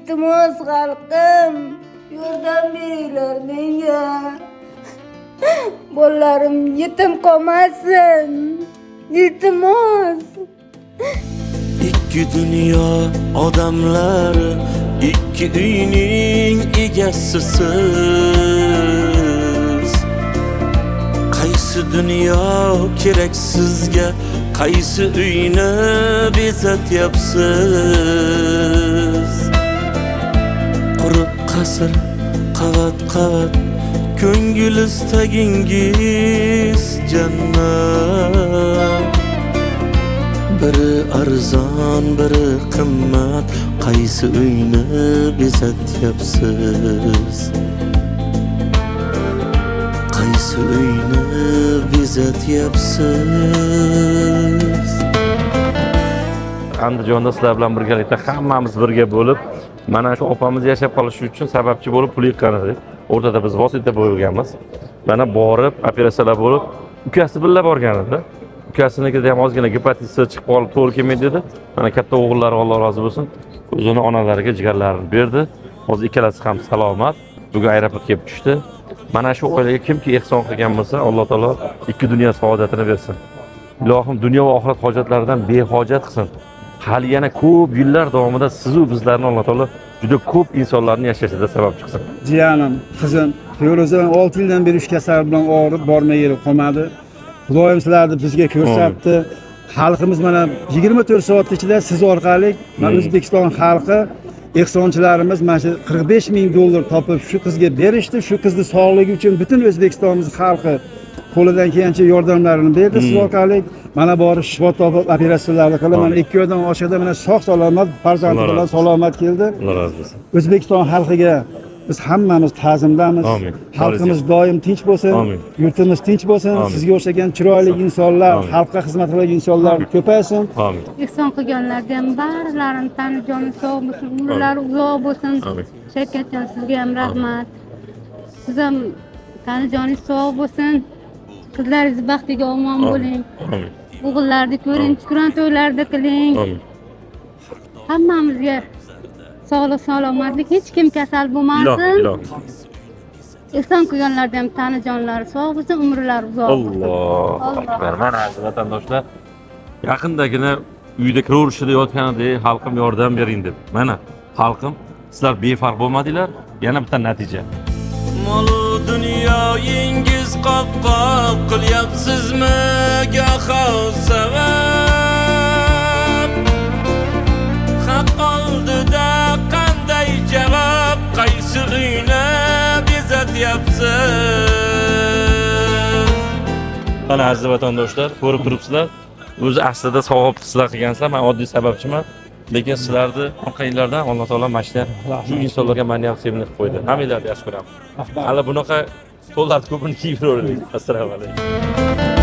Iltimos, xalqim, yordam beringlar menga. Bolalarim yetim qolmasin. Iltimos. Ikki dunyo odamlari, ikki uyning egasisiz. Qaysi dunyo kerak sizga, qaysi uyni bezatyapsiz? Qurib qasr qavat qavat, ko'ngil istagingiz jannat. Biri arzon, biri qimmat, qaysi uyni bezatyapsiz? Qaysi uyni bezatyapsiz? Andijonda sizlar bilan birgalikda hammamiz birga bo'lib, mana shu opamiz yashab qolishi uchun sababchi bo'lib pul yiqqan edik. O'rtada biz vosita bo'lganmiz. Mana borib, operatsiyalar bo'lib, ukasi birga borgan edi. Ukasinikida ham ozgina gepatit C chiqib qolib, to'g'ri kelmaydi dedi. Mana katta o'g'illari, Alloh rozi bo'lsin, o'zini onalariga jigarlarini berdi. Hozir ikkalasi ham salomat. Bugun aeroportga kelib tushdi. Mana shu oilaga kimki ehson qilgan bo'lsa, Alloh taolo ikki dunyo saodatini bersin. Ilohim dunyo va oxirat hojatlaridan behojat qilsin. Hali yana ko'p yillar davomida sizu bizlarni Alloh taolo juda ko'p insonlarni yashashida sabab chiqsin. Jiyanim, qizim Feruza 6 yildan beri shu kasal bilan og'rib bormay yeri qolmadi. Xudoyim sizlarni bizga ko'rsatdi. Xalqimiz mana 24 soat ichida siz orqali mana O'zbekiston xalqi, ehsonchilarimiz mana shu 45 ming dollar topib shu qizga berishdi. Shu qizni sog'ligi uchun butun O'zbekistonimiz xalqi qo'lidan kelgancha yordamlarini berdi siz orqali. Mana borib shifo topib, operatsiyalarni qilib, mana 2 oydan oshig'ida mana sog' salomat farzandi Alloh bilan rozi bo'lsin. Salomat keldi. Alloh rozi bo'lsin. O'zbekiston xalqiga biz hammamiz ta'zimdamiz. Amin. Xalqimiz doim tinch bo'lsin, Amin. Yurtimiz tinch bo'lsin. Amin. Sizga o'xshagan chiroyli insonlar, Amin. Xalqqa xizmat qiladigan insonlar ko'paysin. Amin. Ehson qilganlarga ham barilarini tani joni sog' bo'lsin, umrlari uzoq bo'lsin. Amin. Shavkatjon, sizga ham rahmat. Siz ham tani joningiz sog' bo'lsin. Qizlaringiz baxtiga omon bo'ling. Amin. O'g'illarni ko'ring, shukron to'ylarda qiling. Amin. Hammamizga sog'lik, salomatlik, hech kim kasal Ilohim, bo'lmasin. Ilohim. Ehson qilganlarga ham tani jonlari sog' bo'lsin, umrlari uzoq bo'lsin. Allohu Alloh. Akbar. Mana, aziz vatandoshlar, yaqindagina uyda kiraverishida yotgan edi, xalqim, yordam bering deb. Mana, xalqim, sizlar befarq bo'lmadinglar, yana bitta natija. Molu dunyoyingiz qop qop qilyapsizmi goho savab? Haq oldida qanday javob, qaysi uyni bezatyapsiz? Mana, aziz vatandoshlar, ko'rib turibsizlar. O'zi aslida savob sizlar qilgansizlar, men oddiy sababchiman. Lekin sizlarni orqanglardan Alloh taolo mana shu insonlarga meni ham sevimli qilib qo'ydi. Hammanglarni yaxshi ko'raman. Hali bunaqa stollarni ko'pini kiyib yuraverdik. Assalomu alaykum.